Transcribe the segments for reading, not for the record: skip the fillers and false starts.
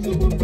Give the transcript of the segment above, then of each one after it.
You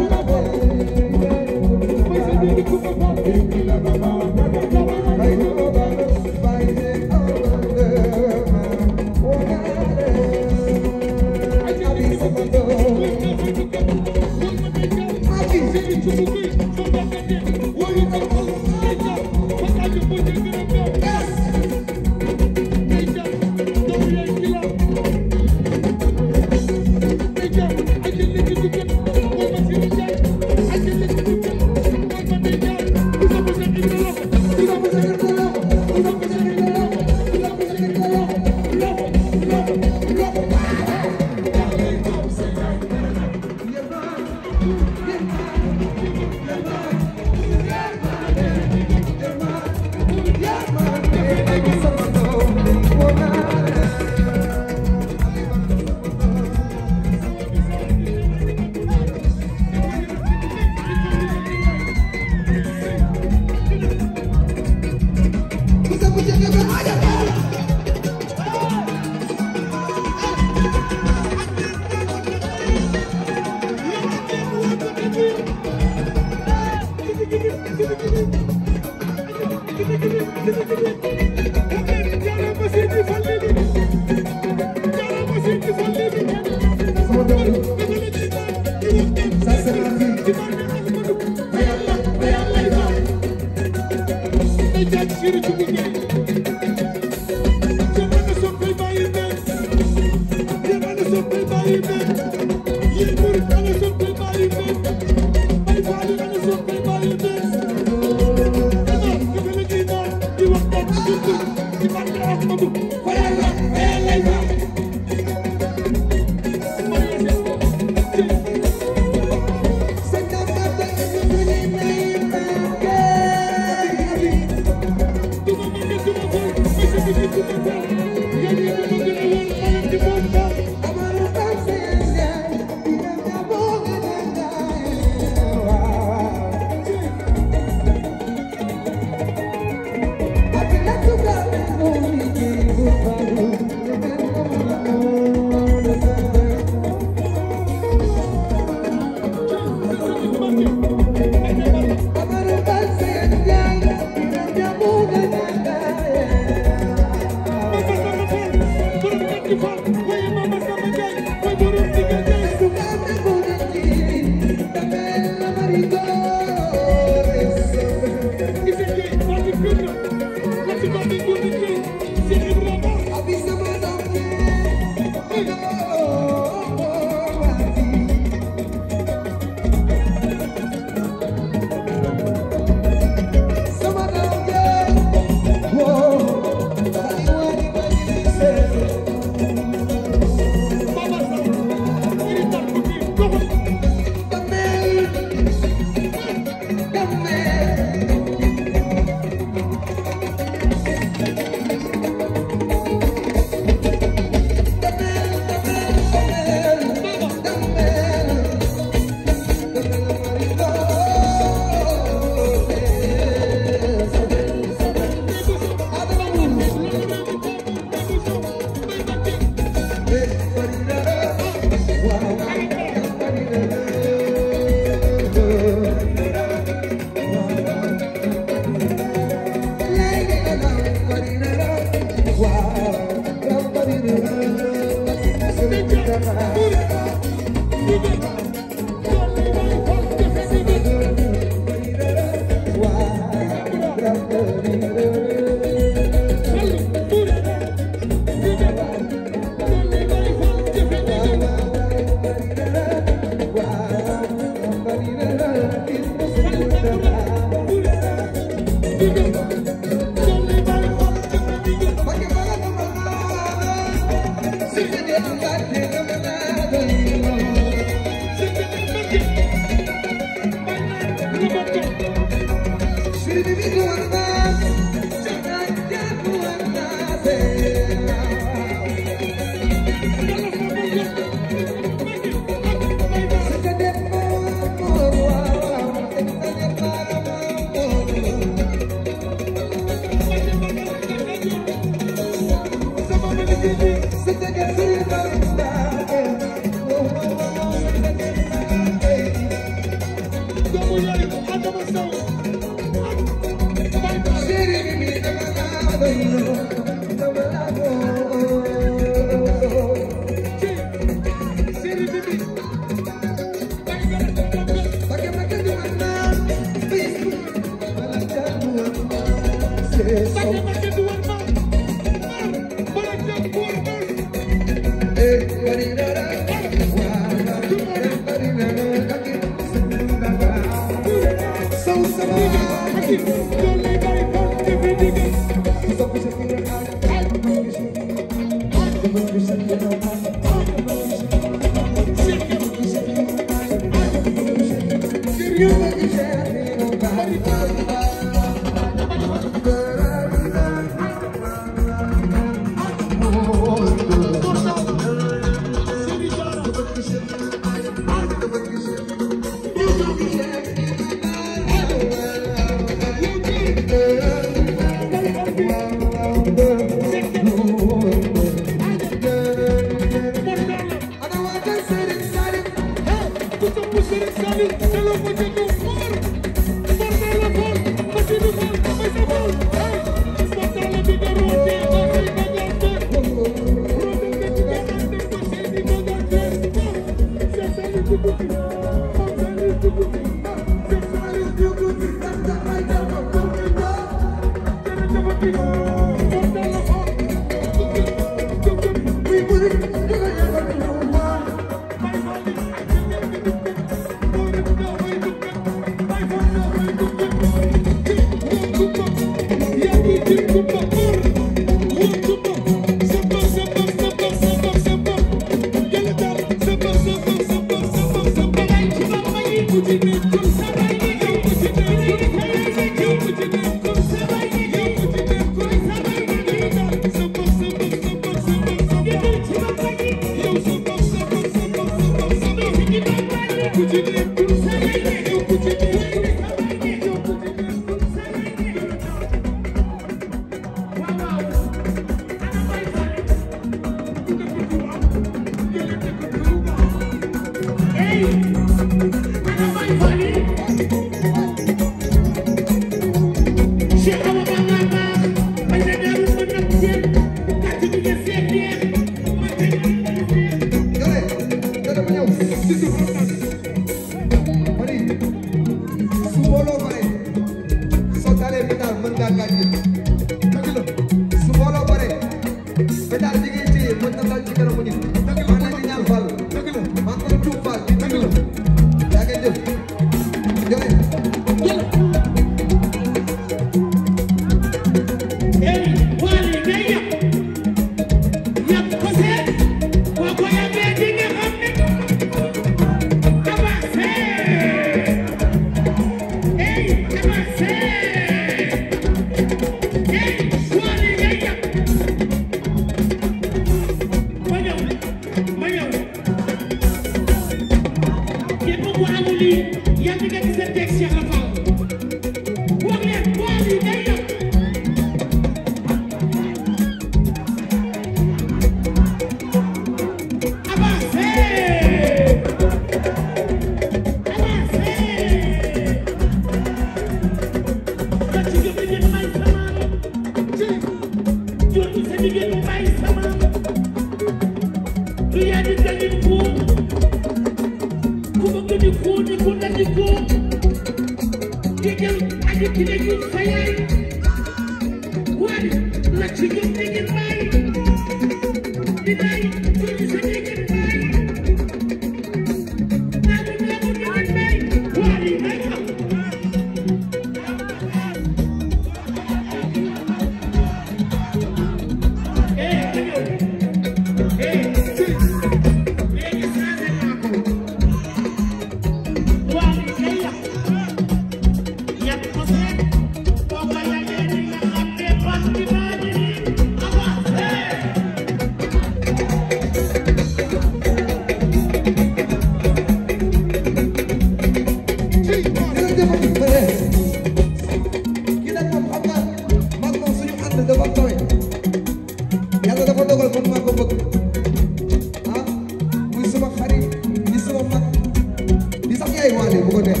Wally bu ko def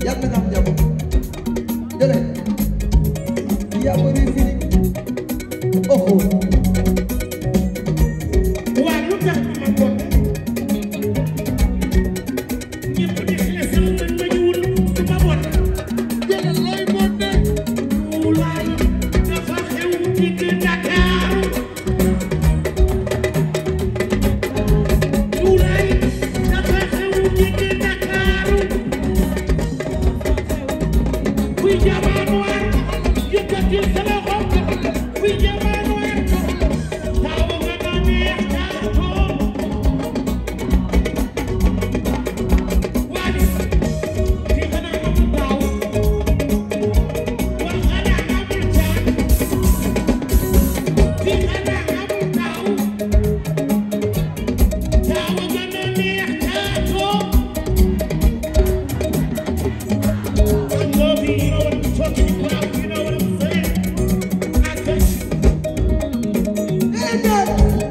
yàlla na am jàmm jële yaa bëri fini oho waa lu tax ma ko ñëpp di xeesal man ma ñuul du ma bon jële looy bon de wulaay dafa xew ci Dakar wulaay dafa xew ci Dakar kuy jamaan waar yëkkati sa loxo kuy jamaan waar taaw nga na neex taatoo waali ki xanaa amul taaw wa xanaa amul caan ki xanaa amul taaw taaw nga na neex taatoo I love you, you know what I'm talking about, you know what I'm saying? I got you.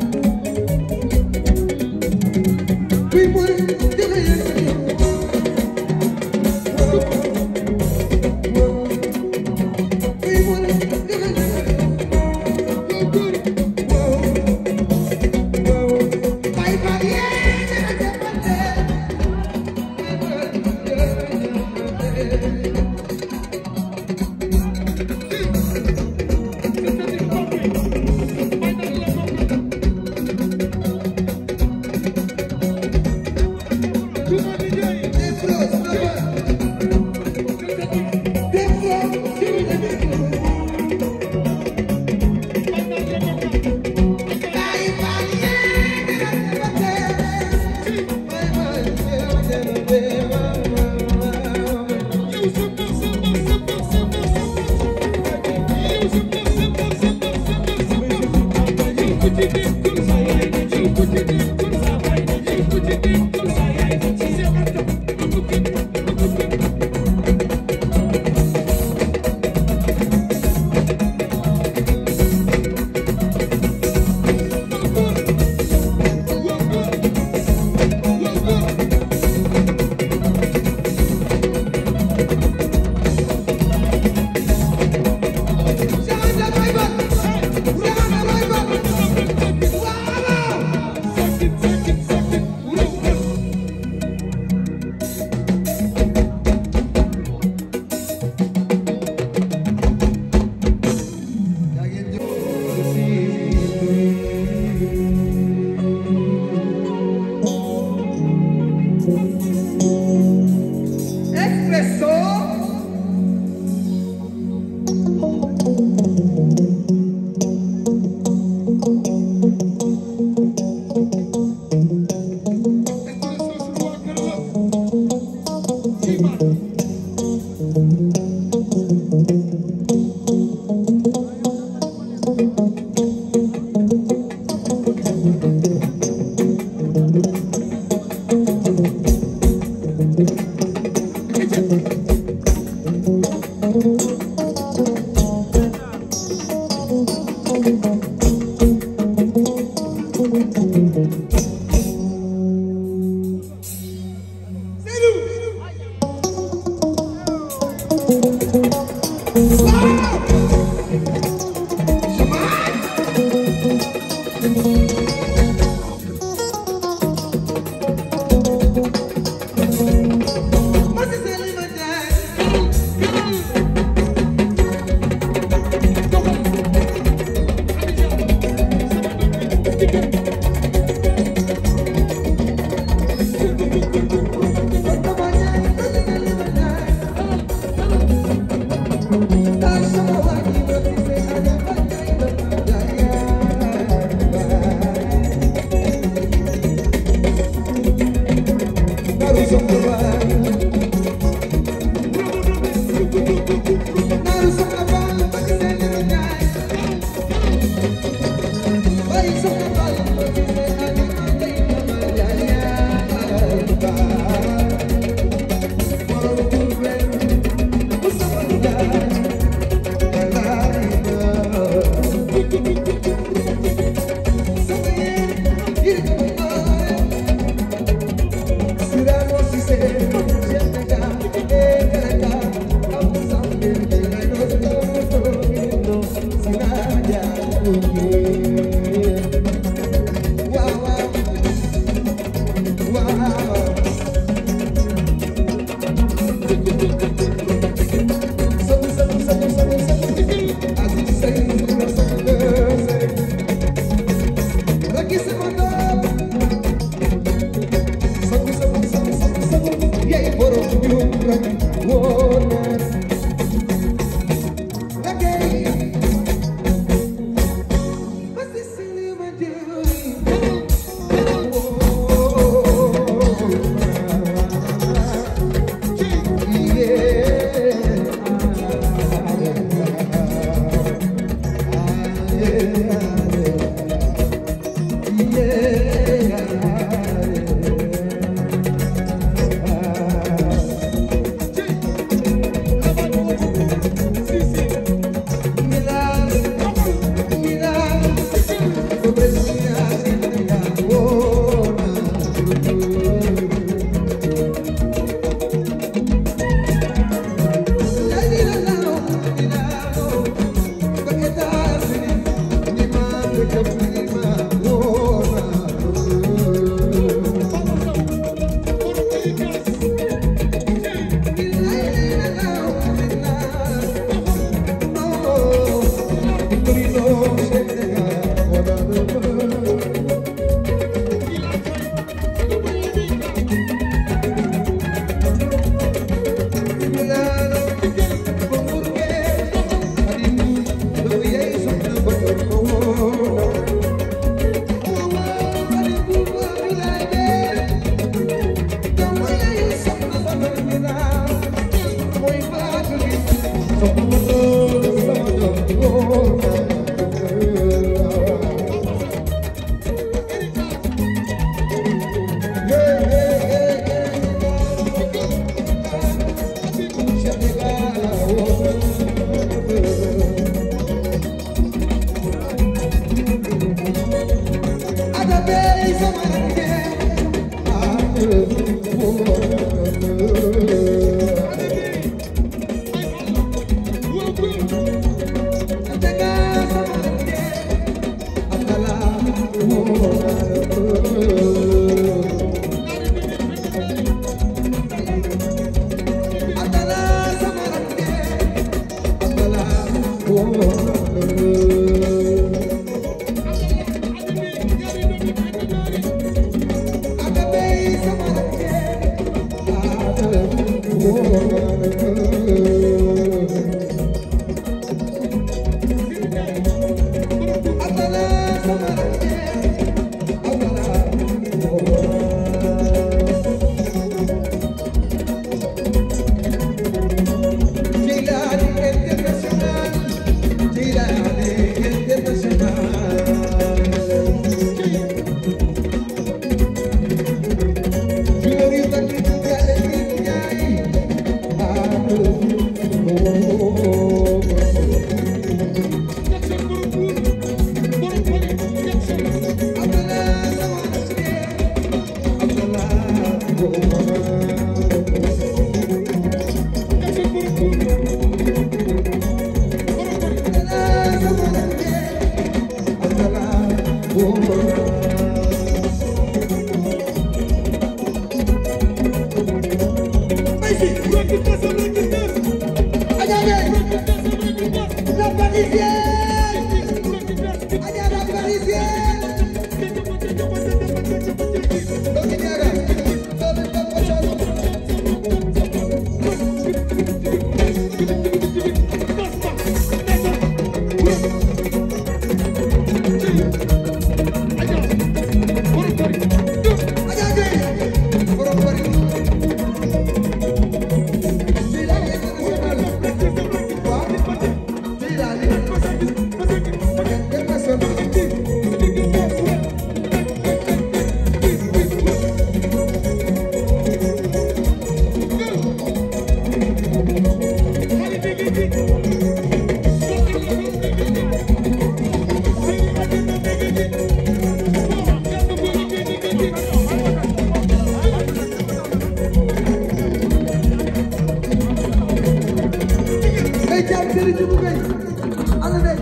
Ana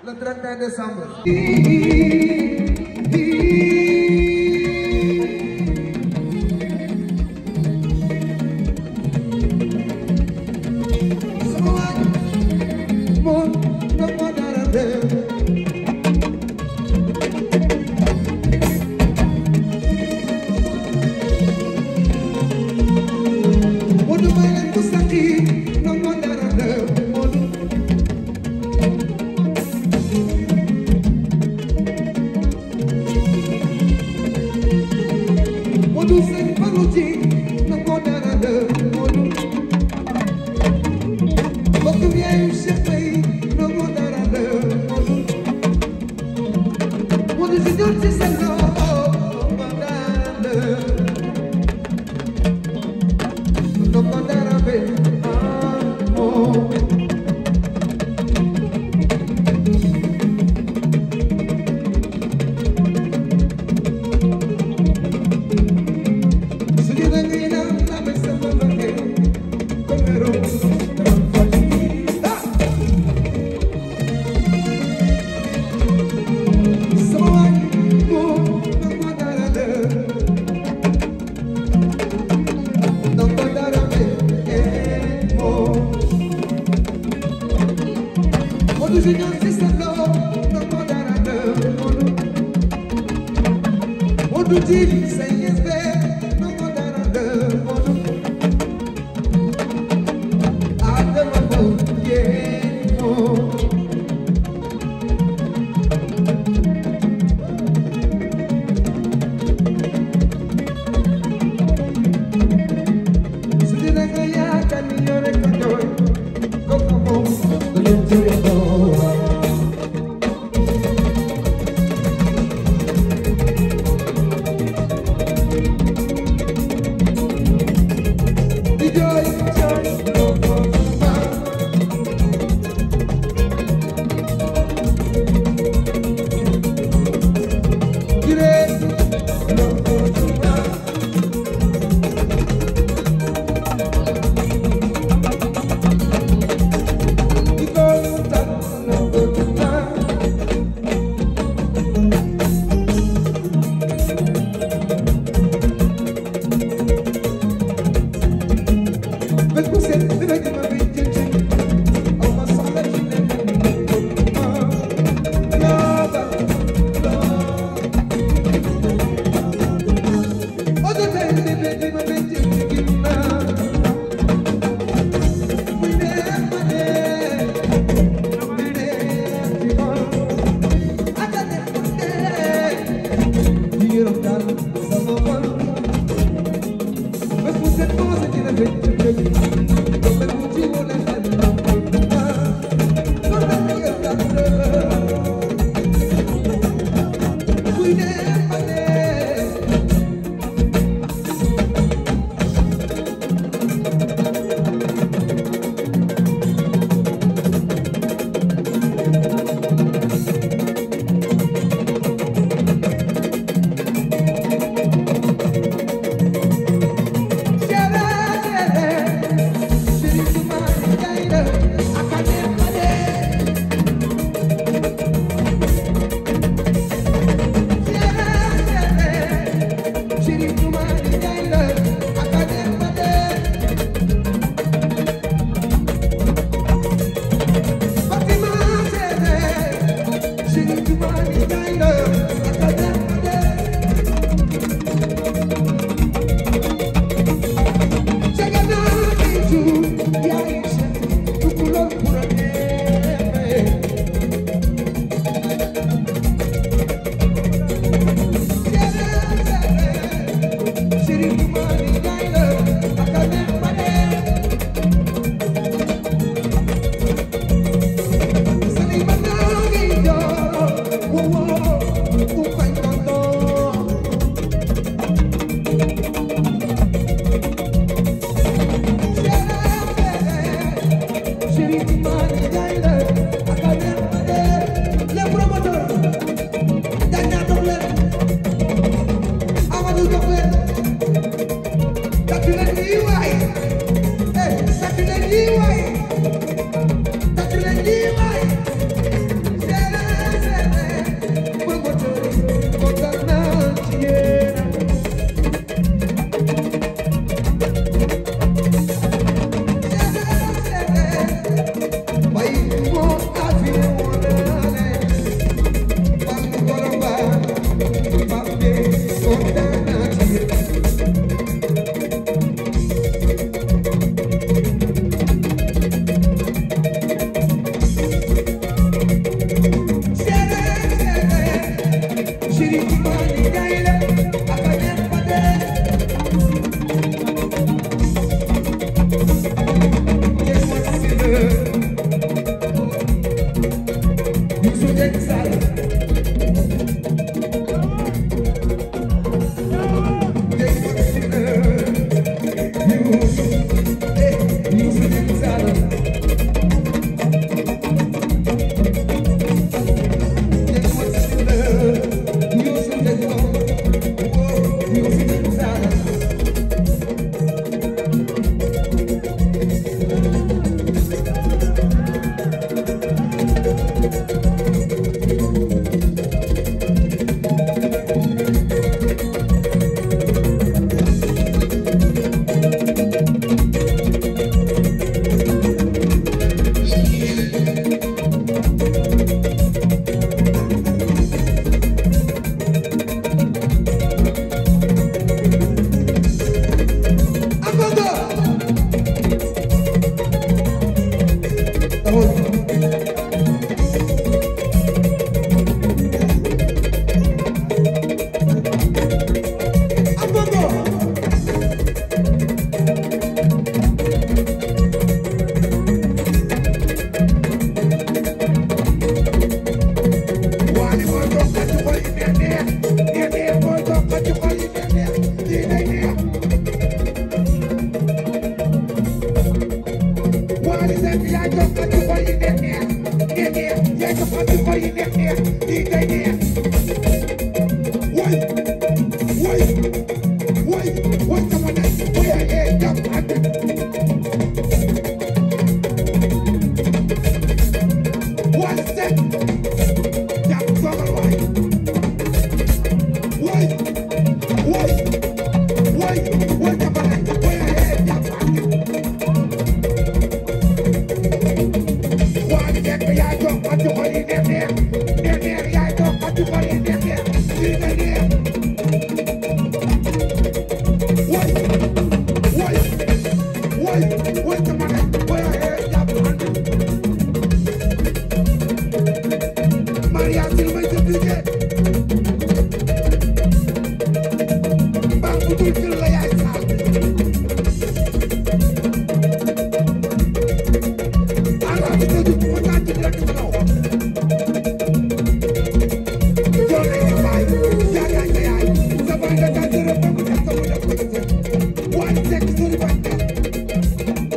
Le 31 décembre. bés bu set dina gën a béy jën ci aw ma soxla ci leneen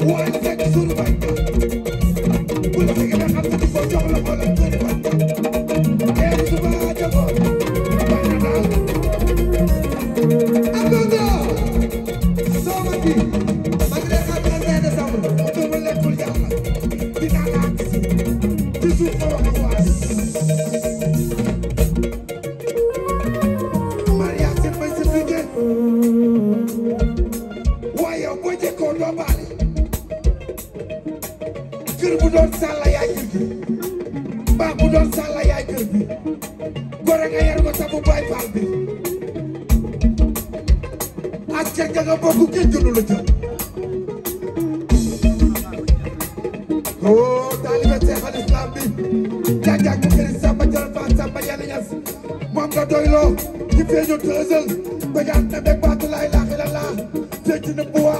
waaye fekk suñu bañ ko bu la fekkee nga xam ne di ko jox la ko la suñu bañ ko ee suba jagoon bañ na daal Agogo Somati ma ngi lay xam le 20 décembre mu dama lekkul yàlla dinaa la ak si ci suuf ma wax ak waa Maria seen may sa liggéey waaye yow boo jekkoo doo baale kër bu doon sàlla yaay kër gi mbaa bu doon sàlla yaay kër gi gore nga yar ko sabu baay faal bi ak kër ga nga bokk kenn gënu la jël oo taalibe Seex al Islam bi jànjak bu këri Samba Jaral Faal Samba Yàlla Ñas moom nga doyloo ci feeñu tësal bëggaat na bég baatu laa ilaaha illallaah fecc na buwa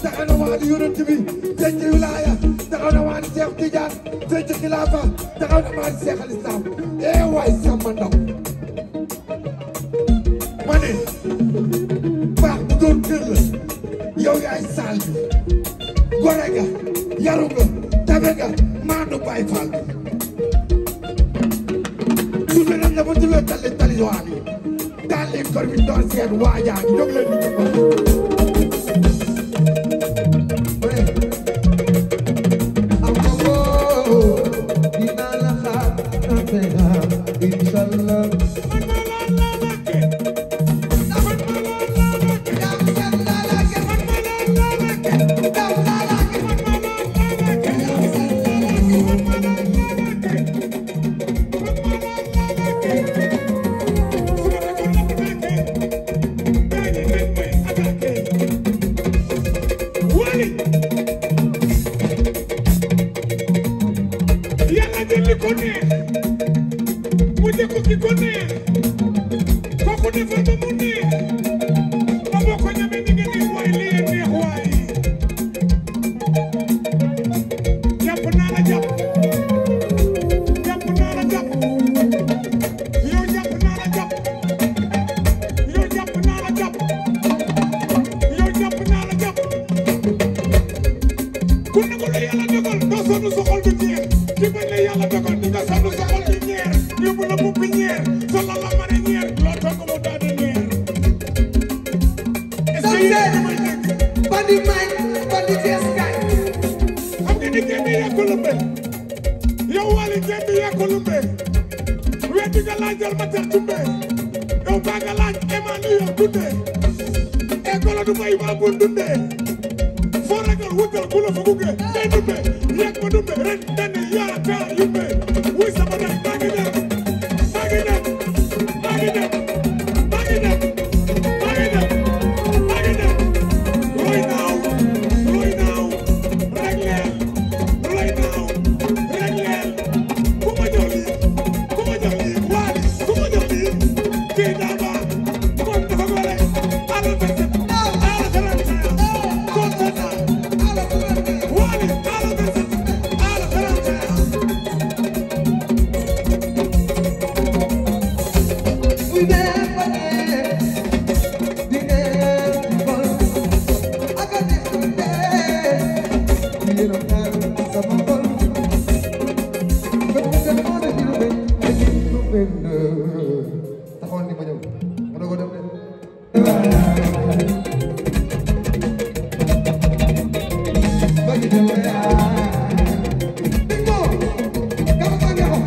taxaw na waa di yonent bi fecc wilaaya taxaw na waa di Seex Tijaan fecc xilaafa taxaw na waa di Seex al Islam ee waay Samba Ndaw ma ne baax bu doon kër la yow yaay saal bi gore nga yaru nga tabe nga maandu Baay Faal bi tuuti nañ la ba tuuti tali tali waa bi daal di kor bi doon seen waajaa jóg leen di ko Agogo dinaa la xaar inshallah Yàlla jël li ko neex mu jëkk ki ko neex kooku defar ba mu neex ba boo ko ñamee di nga ne waay lii neex waay jàpp naa la jàpp naa la jàpp yow jàpp naa la jàpp yow jàpp naa la jàpp yow jàpp naa la jàpp ku ne ko la Yàlla dogal doo sonn sa xol du jeex ki bañ la Yàlla dogal di nga sonn sa xol di ñeer yóbbu la bubbi ñeer solo la mën a ñeer loo togg mu daal di ñeer est-ce que yéen a may dégg Bandi Mike Bandi Thiès kay xam nga ni kenn yaa ko lëmbe yow Wally kenn yaa ko lëmbe weddi nga laajal ma tax tumbe yow baa nga laaj Emmanuel Dunde e golo du bay baa bul dunde foo ragal wutal ku la fa gunge day dumbe yegg ma dumbe ren dane yaa kaa yumbe wuy sama dem maa ngi dem maa ngi dem maa ngi dem maa ngi dem maa ngi dem maa ngi dem roy naaw rek leel roy naaw rek leel ku ma jox lii Wally ku ma jox lii kii daa baax moom dafa gore ala fekk ala xalaat kontaan naa Wally ala fekk ala xalaat we never dine bol agade kunde yero kar sama bol ko mo de dilu be taxon ni ma ñew mo dogo dem de bagi dem ya bingo kamu bagi ho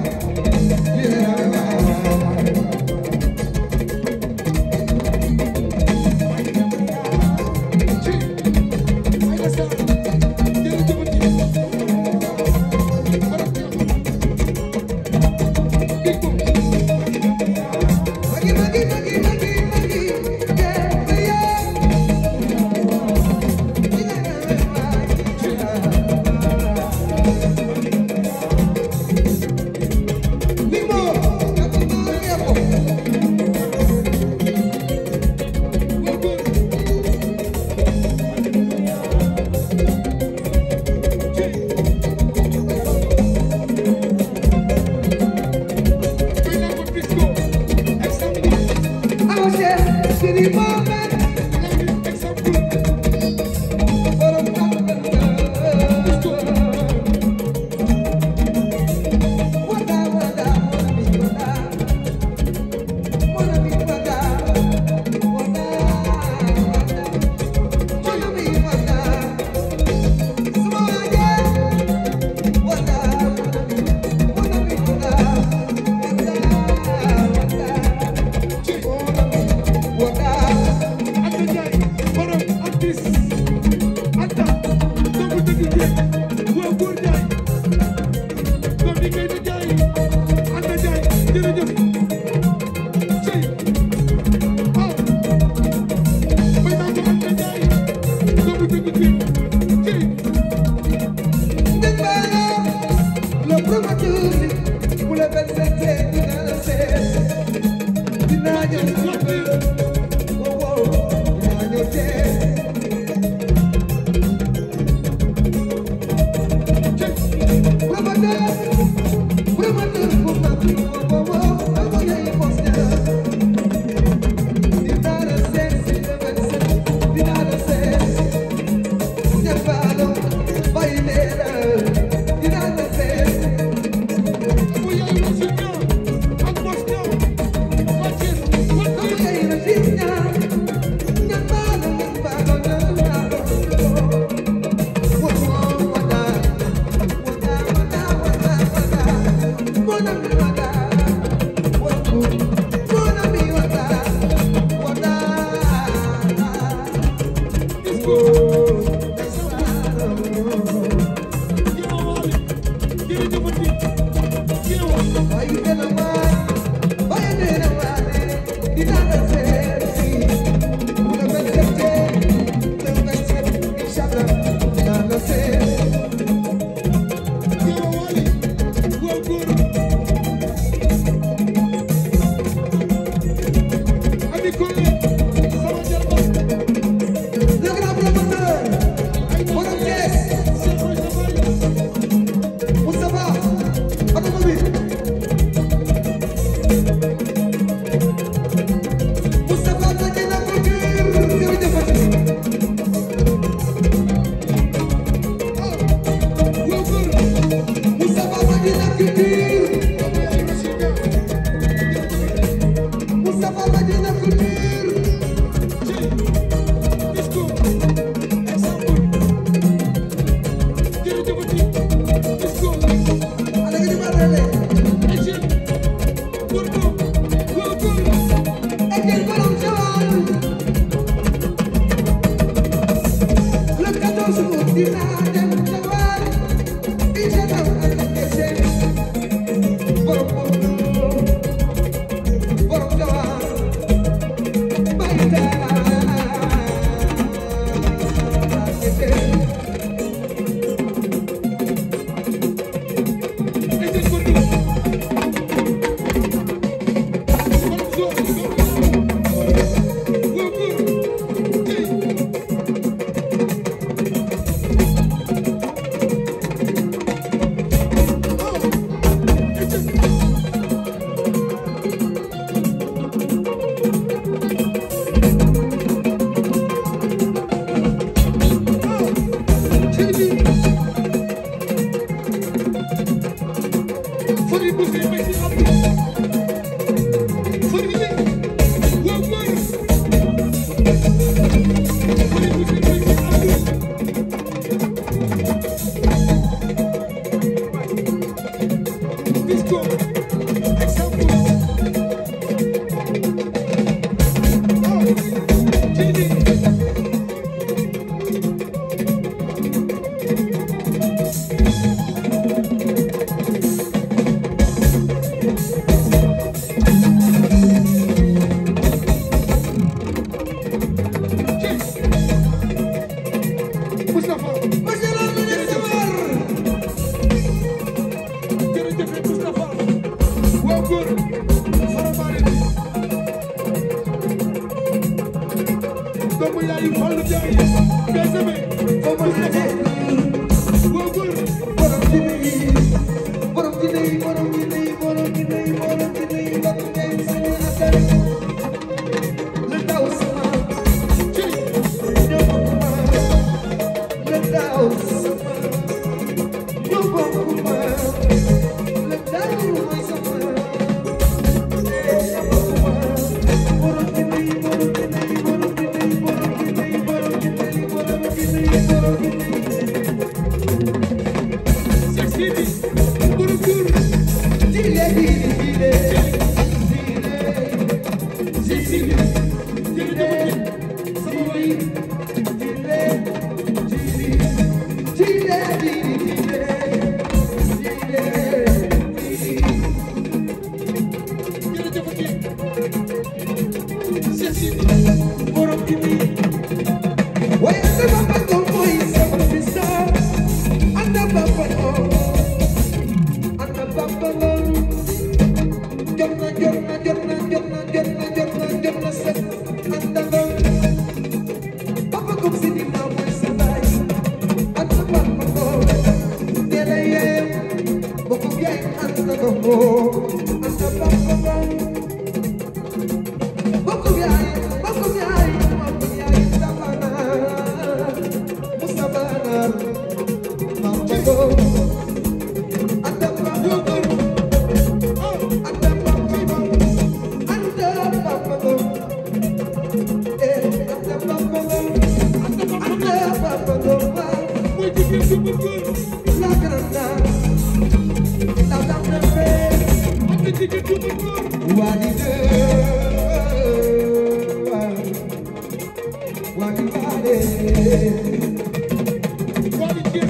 What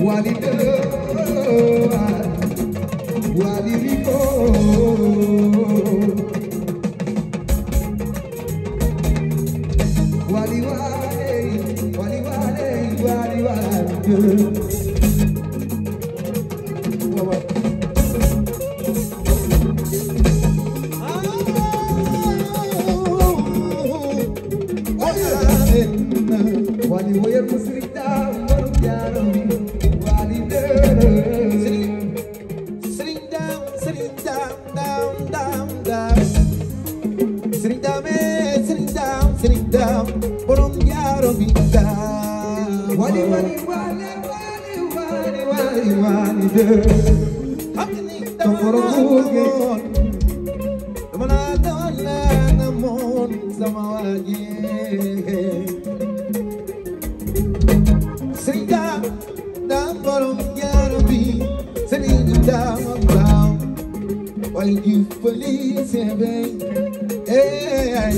Wali de Wali Rico Wali woyer musrita mbaru jaaro Wali de sring down sring down borom jaaro bi da Wali de amni borom buge mana dalla namon sama waji sring down borom jaaro bi sring down while you police hey